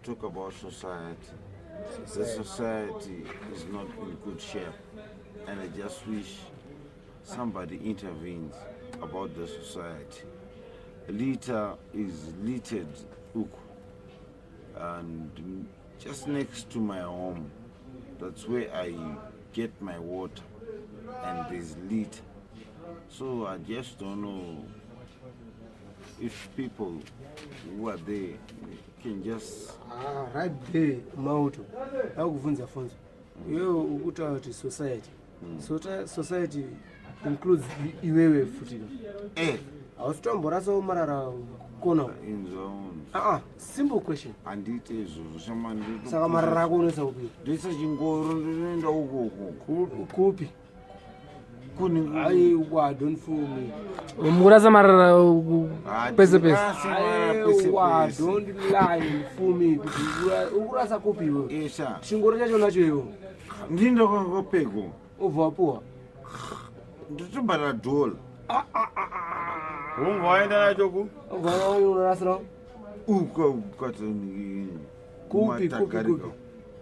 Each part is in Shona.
Talk about society. The society is not in good shape, and I just wish somebody intervenes about the society. Litter is littered uku, and just next to my home, that's where I get my water, and there's litter. So I just don't know if people who are there can just Ah, right there mauto akubvunza funzo iwewe ukutaura kuti society. Society includes iwewe futi. Hausi tomborasawo marara kona? Inzwa. Aa, simple question. Handiite izvozvo, shamani. Saka marara ako unoisa kupi? Ndoisa chingoro, ndinoenda ukoko. Kupi? Kuni. Aiwa, don't fool me. Mukurasa marara pese pese. Aiwa, don't lie and fool me kuti ukurasa kupi iwewe. Esha. Chingoro chacho nacho iwewe? Ndindokangopeko. Ubva wapuwa? Ndotobhara dhola. Unga waenda nacho ku Ubva unorasira uko ukatoni. Kupi, kupi, kupi?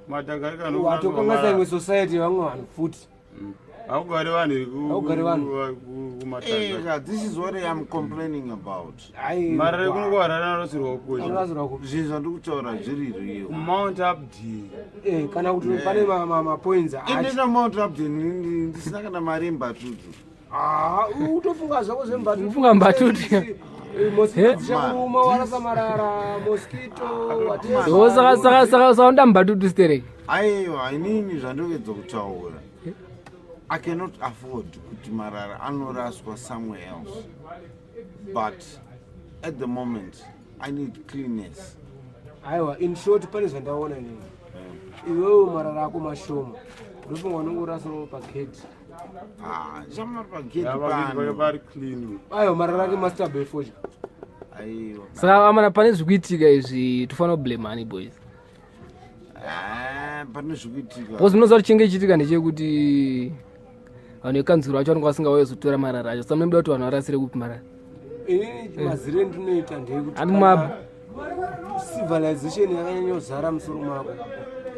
Matagarika. Watokanganisa imwe society, vamwe vanhu futi. Haugari vanhu. Haugari vanhu. Kumatagarika. Ega, this is what I am complaining about. Marara ekuno kuHarare anorasirwa kukocha. Anorasirwa kupi? Zvinhu zvandiri kutaura zviri real. KuMount Hampden. Kana kuti pane mapoints acho. Indina Mount Hampden ndisina kana mari yembatutu. Ah, utofunga zvako zvembatutu. Kufunga mbatutu. Mosquito dzichakuruma warasa marara, mosquito, whatever. O, saka unoda mbatutu stereki? Aiwa, inini zvandinoedza kutaura, I cannot afford kuti marara anoraswa somewhere else, but at the moment I need cleanness. Aiwa, in short, pane zvandaona inini. Iwewe marara ako mashoma, ndofunga unongorasirawo pagedhi. Ah, shamari, pagedhi pano Pari clean. Aiwa, marara ake master befodya. Aiwa. Saka amana, pane zvikuitika izvi, tofanira kublame ani, boys? Ah, pane zvikuitika. Because munoziva kuti chinge chiitika ndechekuti vanhu vekanzuro vacho vanenge vasingauye kuzotora marara acho. Saka munoda kuti vanhu varasire kupi marara? Inini mazire ndinoita ndeyekuti Ani kana civilization yakanyanyozara musoro mako,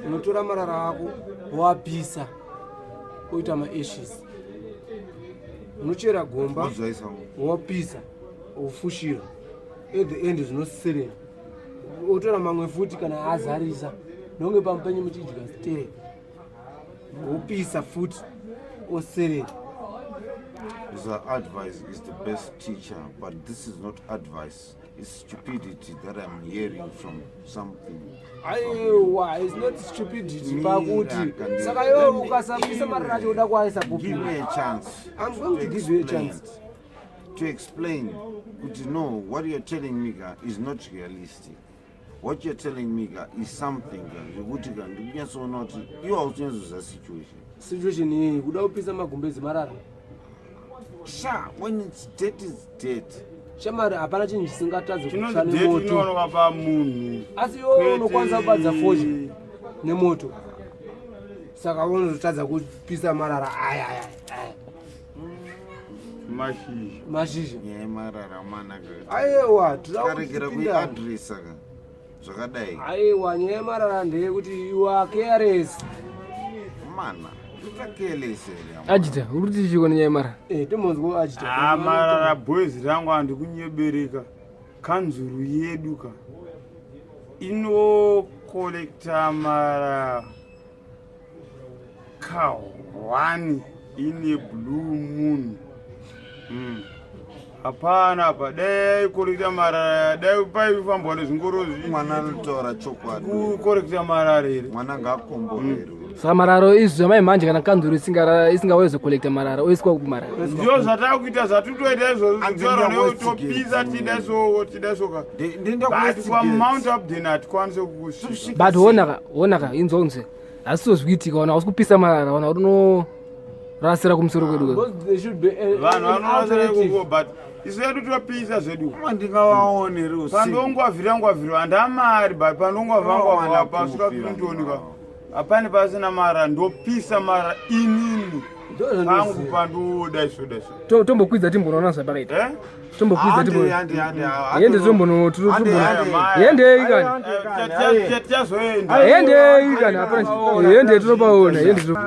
unotora marara ako wapisa oita maashes, unochera gomba, Wozvaisa. wapisa, wofushira. At the end zvinoserera, otora mamwe futi kana azarisa, nonge pamupenyu muchidya sterek, wopisa futi, oserera. The advice is the best teacher, but this is not advice. It's stupidity that I'm hearing from something. Aiwa, it's not stupidity. Mira, Pakuti saka iwe ukasapisa marara acho, uda kuaisa kupi? Give me a chance. I'm going to give you a explain chance. it. To explain, kuti no, what you're telling me ka, is not realistic. What you're telling me ka, is something ka, zvekuti ka ndikunyatsoona kuti iwo hausinyatsoziva situation. Situation iyi kuda kupisa magumbezi marara? Sha, when it's dead, it's dead. Shamari, hapana chinhu chisingatadzi kutsva Chinonzi dirt nemoto. inowanikwa pamunhu. Asi iwe unokwanisa kubadza fodya nemoto, saka unozotadza kupisa marara aya aya aya? Mashizha. Mashizha. Nyaya yemarara mana. Aiwa. Tikaregera kuiadresa ka zvakadai. Aiwa, nyaya yemarara ndeyekuti you are careless. Mana, utakelese here? Ajita, uri kuti chiko nenyaya yemarara? Eh, tomonzwa Ajita. Ah, marara, boys rangu, handikunyebereka, kanzuru yedu ka inokolekta marara ka1 ine blue moon. Hapana apa, dai kolekta marara, dai paifambwa nezvingoro. Mwana anotaura chokwadi. Kukolekta marara here? Mwana ngaakomborerwe. Saka marara izvi zvamai manje, kana kanzuro isingauye kuzokolekta marara, oiswa kupi marara? Ndio zvataakuita, zvatitoita izvozvo. Anzi Kutaura ndenda Westgate. neutopisa, tida so, tida soka. Ndenda But kwaMount Hampden hatikwanise kusvika. But honaka, honaka, inzwa unzwe, hasizvo zvikuitika. Wana hausi kupisa marara, wana unorasira kumusoro kwedu. Because there should be Vanhu an vanorasira alternative. ikoko, but isu yedu topisa zvedu. Ndingavaone ri usiku. Pandongwavhira ngwavhiro handamari, but pandongwavha ngwavha pasvika Kupi Clinton ka vanhu? hapane pasina marara, ndopisa marara inini. Inini pangu pandoda isoda so. Tombokwidza timbonoona zvapakaita. Eh? Tombokwidza timbo. Hande, hande, Hende tombono Hendei kani. Tichazoenda. Hendei kani hapana. Hende tinopaona. Hende tino.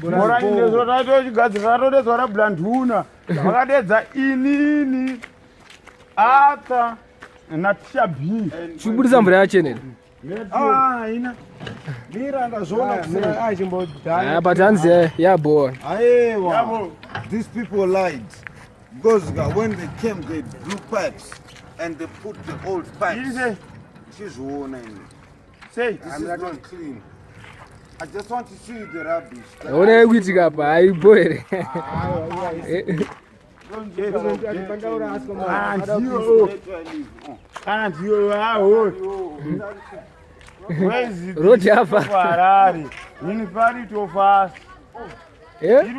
Moraichigadzira ratodedzwa rablanduna vakadedza inini Arthur natisha B. Chibudisa mvura yachenera. Ina mira ndazviona kusina. Ah, but hanzi yaboa. Aiwa, Yabo. these people lied because when they came they blew pipes and they put the old pipes. Ise, Chizviona ini. sei. This is not clean. I just want to see the rubbish. Onai kuitika apa haibo here. Kana ndiyo, kana ndiyo aho. Road yafa. Harare. Municipality of us. Eh? Iri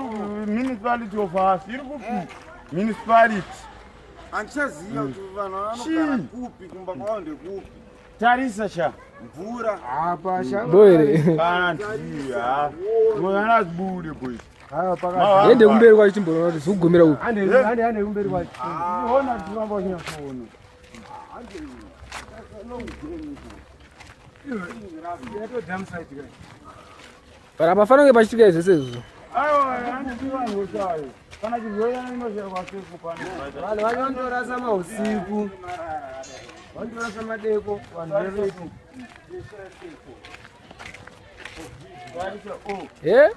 municipality of us. Iri kupi? Municipality. Handichaziva kuti vanhu vanogara kupi, kumba kwavo ndekupi. Tarisa sha. Mvura. Bo here. Kana ndiyo ha. Ngoyana zibude boys. Hende kumberi kwacho timbonoona kuti zikugumira upi. Hande kumberi kwacho. Ona tiramba kunyafoona. But hapafana kunge pachitika zvese izvozvo. Aiwa, handiti vanhu chayo. Kana chirwere inoshaya kwasefu pano. Vanhu vacho vanotorasa mausiku, vanotorasa madeko, vanhu veretu. Eh?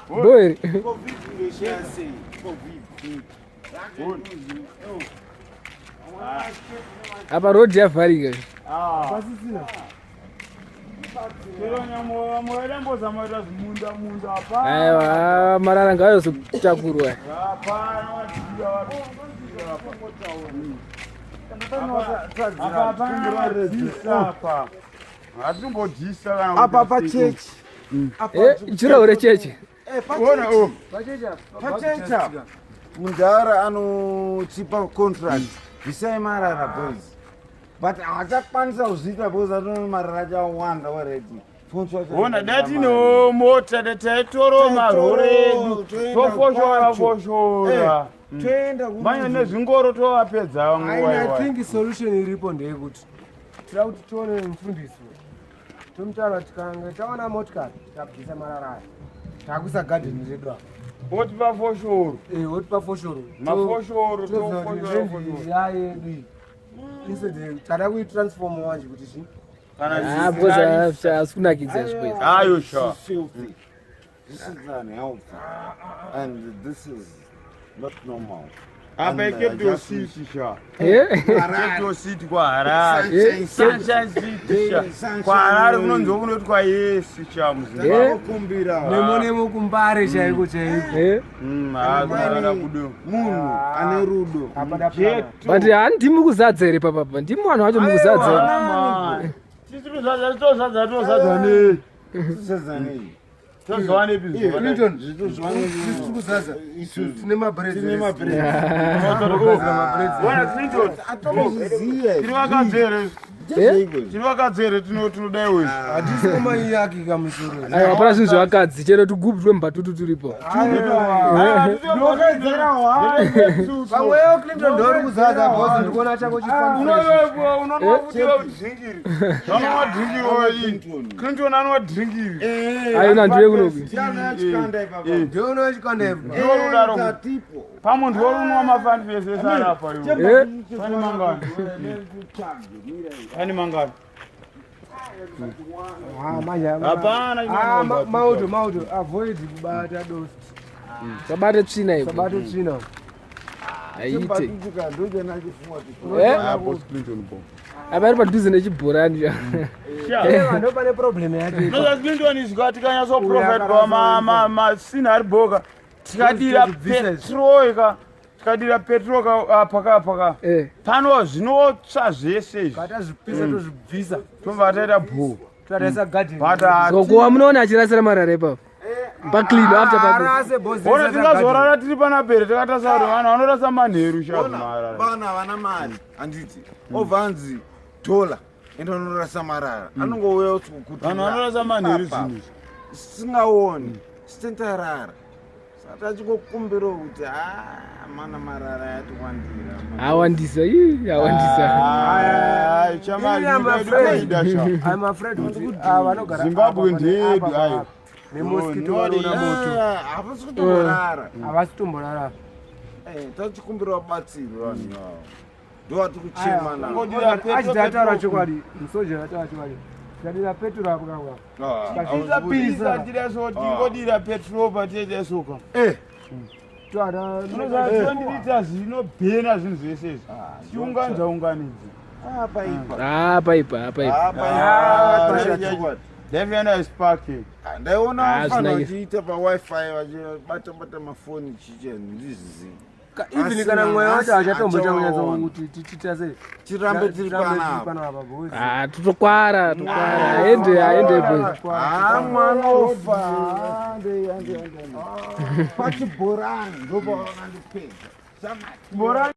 Bo here. Covid ndoshaya sei? Covid. Apa road yavharika. Ah. Pasisina. Chero nyamo moyelambozama kuita zvimunda munda apa. Aiwa, marara ngaazotakurwa. Hapana vadiwa apa. Apa hapana vadhisa apa. Hatimbodhisa kana Apa kuti sei. pachechi. Eh, juraho recheche. Ona oh. Pachechi apa. Mundara anochipa contract. Bvisai marara boys. But haachakwanisa kuzviita because atone marara acho awanda already. Ona datinewo mota dataitoro maroro edu Toenda tofoshora kwacho. foshora. Toenda Manye nezvingoro tovapedza nguva I iwayo. think solution iripo ndeyekuti tira kuti tione mufundisi tomutaura kuti kange tawana motikari tabvisa marara aya takuisa gadheni redu apa. Votipa foshoro. Wotipa foshoro. Mafoshoro tofoshora foshoro. Yayedu iyi instead tada kuitransforma manje kuti chi Kana Ah, because asi kunakidza izvo izvi. Ayo sha. filthy. This is unhealthy. And this is not normal. Apa And, iCapital just City sha. Eh? Capital City kwaHarare. Eh? Sunshine City sha. Sunshine KwaHarare kunonzi kunoti kwaYesi sha muZimbabwe. Takakumbira nemo nemo kumbare chaiko chaiko. Eh? Haazvarara kudo. munhu ane rudo. Apada plan. But handimi kuzadza here papapa. Ndimi vanhu vacho mukuzadza here. Tisi tozadza tozadza tozadza nei? Sezanei. Tozowanepi zuva? Clinton, Zvitozvane tiri kuzadza tine mabraids. tine mabraids. Ona Clinton. Atozviziva. Tiri vakadzi here? Eh? Tiri vakadzi here tinodai wezi? Hatisi kumaiyakika musoro. Aiwa, hapana zvinhu zvevakadzi. Chero tugubhu twemubhatutu turipo. Pamweyo Clinton ndori kuzadza boss, ndikuona chako Unonwa dhingiri. Vanonwa dhingiri. Clinton anonwa dhingiri. Aiwa, ndiwe kunoku. Ndiana ipapa. Ndiona chikanda ipo. Ndorudaro. Tatipo. Pamwe ndiworunwa mafanifesi ese arapa iwo. Eh? Pane mangani? Pane mangani? Ah, manje. Hapana Ah, mauto mauto avoid kubata dosti. Sabate tsvina ipo. Sabata tsvina. Haite. Chembatutuka ndochana chifunga kuti Eh? Ah, boss Clinton bo. Apa iri padhuze nechibhorani. Sha. Ndo pane problem yacho. Noza Clinton izwa tikanyatsoprofetwa masina ari boka tikadira petrol ka tikadira petrol ka apa ka Eh. pano zvinotsva zvese izvi Kata zvipisa tozvibvisa. tobva taita bho Totarisa garden. but Zokuwa munoona achirasira marara ipapo. Paclean after pa. Arase boss. ona tingazorara tiri panapere takatarisa kuti vanhu vanorasa manheru sha Ona, marara vana havana mari handiti obva hanzi dhola. Ende vanorasa marara anongouya kuti Vanhu vanorasa manheru zvinhu izvi. Singaoni sitentarara, saka tachingokumbirawo kuti ha mana marara yatiwandira. Awandisa, ii, awandisa. Ai, chamari, Ini I'm nyika yedu afraid. inoida sha. I'm afraid kuti ava vanogara Zimbabwe apa ndeyedu, apa ayo. apa. Nemosquito No, vanoona moto. Hapasi kutomborara. Havasi kutomborara. Tachikumbirawo batsiro, vanhu ivavo ndovati kuchema navo. Ngodira petro, Achiti ataura petro. chokwadi, musoja ataura chokwadi, tikadira petro apo kakwa. Tisapisa, tira so, tingodira petrol patiita soka. Toada. Unoziva 20 liters zvinobhena zvinhu zvese izvi. Tiunganidza unganidza. Paipa. Ah, paipa, paipa. Paipa. Ndaifienda spark. Ndaiona Ah, vafana zvinakisa. vachiita paWiFi, vachibata bata mafoni chiche, ndizvizivi. Even Asi kana mweya wacho nanhasi hachatomboita achawaona. kunyatsa kuti tiita sei. Tirambe tiri panapa. Panapa because Ah, totokwara, tokwara, aende, aende boys. Ha, mwana ofa. Ande, ande, ande, ande. Pachibhorani ndopavakandipedza. Bhorani.